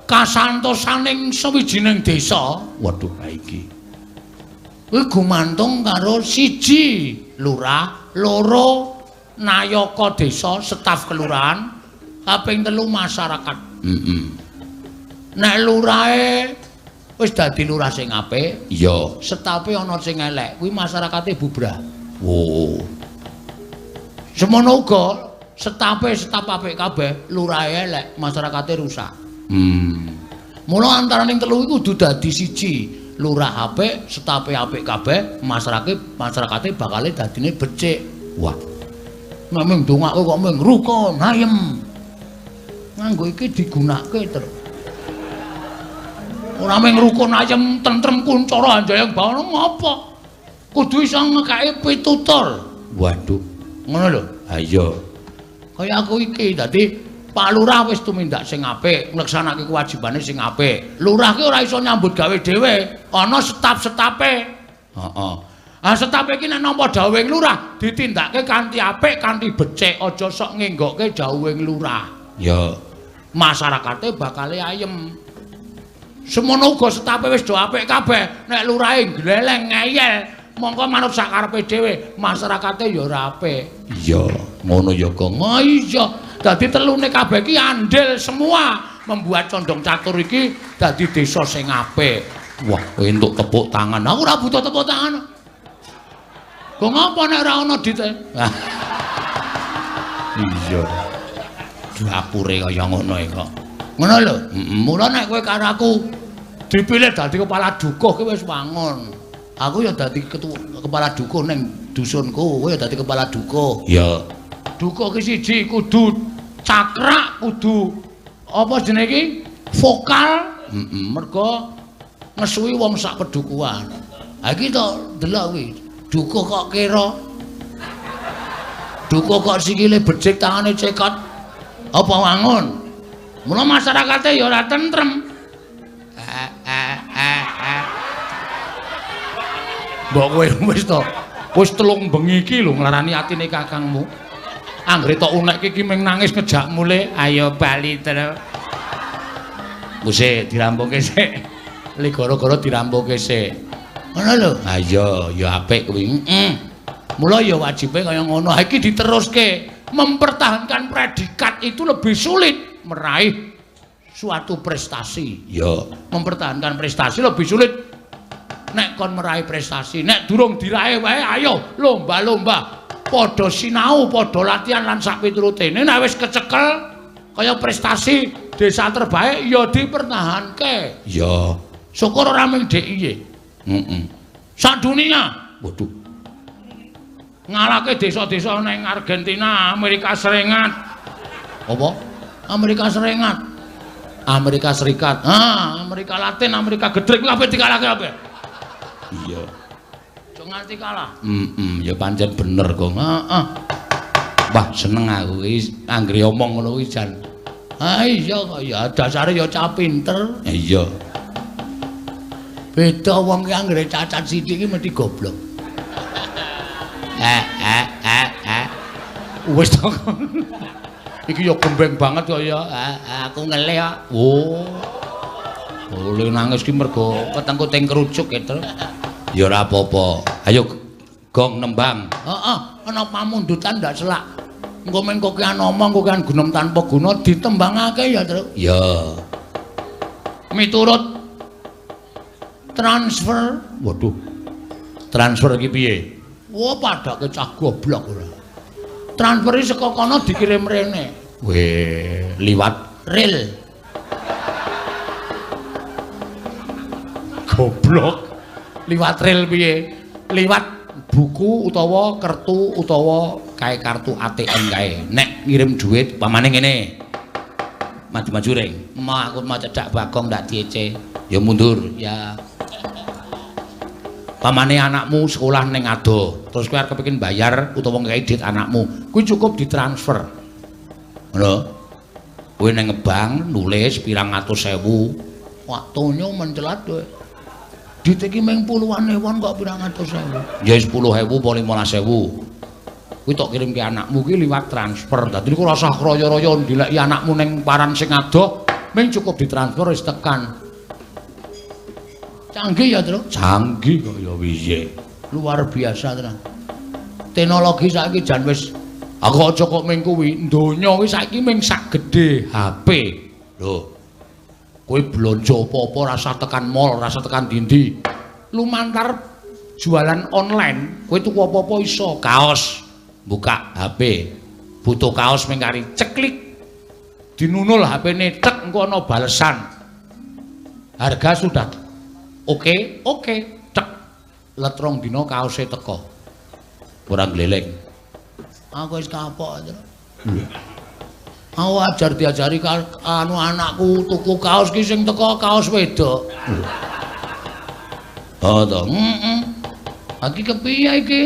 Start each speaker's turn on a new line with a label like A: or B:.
A: Kasantosaning sawijining desa, waduh iki. Kuwi gumantung karo siji lurah, loro nayaka desa, staf kelurahan, kaping telu masyarakat. Heeh. Nek lurahe wis dadi lurah sing apik, iya, stafe ana sing elek, kuwi masyarakate bubrah. Oh. Semono uga stafe staf apik kabeh, lurahe elek, masyarakate rusak. Mula antaraning telu iku kudu dadi siji. Lurah apik, stafe apik kabeh, masyarakate bakale dadine becik. Wah. Nek mung ndongake kok mung rukun, ayem. Nganggo iki digunakake terus. Ora mung rukun ayem, tentrem kuncara anjayang bawana ngopo? Kudu iso ngekeki pitutur. Waduh. Ngono lho. Ha iya. Kaya aku iki dadi Pak Lurah wis tumindak sing apik, ngleksanake kewajibane sing apik. Lurah ki ora iso nyambut gawe dhewe, ana staf-stafe. Heeh. Ah stafe iki nek nampa dawuhing lurah, ditindakake kanthi apik, kanthi becik, aja sok ngenggokke dawuhing lurah. Ya. Masyarakate bakale ayem. Semono uga stafe wis do apik kabeh, nek lurahe gleleng ngeyel, mongko manut sakarepe dhewe, masyarakate ya ora apik. Iya, ngono ya, Gong. Oh iya. Dadi telune kabeh iki andil semua membuat Condong Catur iki dadi desa sing apik. Wah, entuk tepuk tangan. Aku ora butuh tepuk tangan. Kok ngapa nek ora ana dite? Iya. Dapure kaya ngono iki kok. Ngono lho. Heeh. Mula nek kowe karo aku dipilih dadi kepala dukuh ki wis wangun. Aku ya dadi ketua kepala dukuh ning dusunku, kowe ya dadi kepala dukuh. Iya. Dukuh ki siji kudu cakrak, kudu apa jenenge iki? Vokal. Heeh, mergo ngesuwi wong sak pedukuhan. Ha iki to delok kuwi. Dukuh kok kira. Dukuh kok sikile becik, tangane cekot. Apa wangun? Mula masyarakate ya ora tentrem. Mbok kowe wis to. Wis telung bengi iki lho nglarani atine kakangmu. Anggere tok unekke iki ming nangis ngejak mulih, ayo bali terus. Wis dirampungke sik. Li gara-gara dirampungke sik. Ngono lho. Ha iya, ya apik kuwi. Heeh. Mula ya wajibe kaya ngono. Ha iki diteruske. Mempertahankan predikat itu lebih sulit meraih suatu prestasi. Ya, mempertahankan prestasi lebih sulit. Nek kon meraih prestasi, nek durung diraih wae ayo lomba-lomba. Padha sinau, padha latihan lan sak piturutene. Nek wis kecekel kaya prestasi desa terbaik ya dipertahanke. Ya, syukur ora mung DIY. Heeh. Sak dunia. Waduh. Ngalahke desa-desa ning Argentina, Amerika Serikat. Apa? Amerika Serikat. Amerika Serikat. Ah, Amerika Latin, Amerika Gedrek kabeh dikalahke kabeh. Iya. Aja nganti kalah. Heeh, ya pancen bener kok. Heeh. Wah, seneng aku iki anggere omong ngono kuwi jan. Ah iya kok ya dasare ya cah pinter. Iya. Beda wong ki anggere cacat sithik iki mesti goblok. Wis to. Iki ya gembeng banget kok ya. Aku ngelih kok. Oh. Oleh nangis ki mergo wetengku teng kerucuk gitu. Ya ora apa-apa. Ayo gong nembang. Heeh, ana pamundutan ndak selak. Engko men kokean omong, kokean gunem tanpa guna ditembangake ya, Truk. Ya. Miturut transfer. Waduh. Transfer iki piye? Wah, padake cah goblok ora. Transfer iki saka kono dikirim rene. Weh, liwat rel. Goblok. Liwat rel piye? Liwat buku utawa kertu utawa kae kartu ATM kae. Nek ngirim duit pamane ngene. Maju-maju ring. Ma aku mau cedak Bagong ndak diece. Ya mundur ya. Pamane anakmu sekolah ning adoh, terus kowe arep kepengin bayar utawa ngekeki duit anakmu, kuwi cukup ditransfer. Ngono. Kowe ning bank nulis pirang atus ewu. Waktune mencelat kowe. Duit iki mung puluhan ewon kok pirang atus ewu. Ya 10.000 apa 15.000. Kuwi tok kirimke anakmu ki liwat transfer. Dadi niku ora usah kroyo-royo ndileki anakmu ning paran sing adoh, Ming cukup ditransfer wis tekan. Canggih ya, Truk? Canggih kok ya piye. Luar biasa tenan. Teknologi saiki jan wis aku aja kok ming kuwi, donya kuwi saiki ming sak gedhe HP. Lho. Kowe blonjo apa-apa rasa tekan mall, rasa tekan dindi. Lumantar jualan online, kowe tuku apa-apa iso. Kaos, buka HP. Butuh kaos ming kari ceklik. Dinunul HP-ne tek engko ana balesan. Harga sudah oke, oke, cek. Let rong dina kaose teko. Ora gleleng. Aku wis kapok, Truk. Aku ajar diajari anu anakku tuku kaos ki sing teko kaos wedok. Oh to. Heeh. Iki kepiye iki?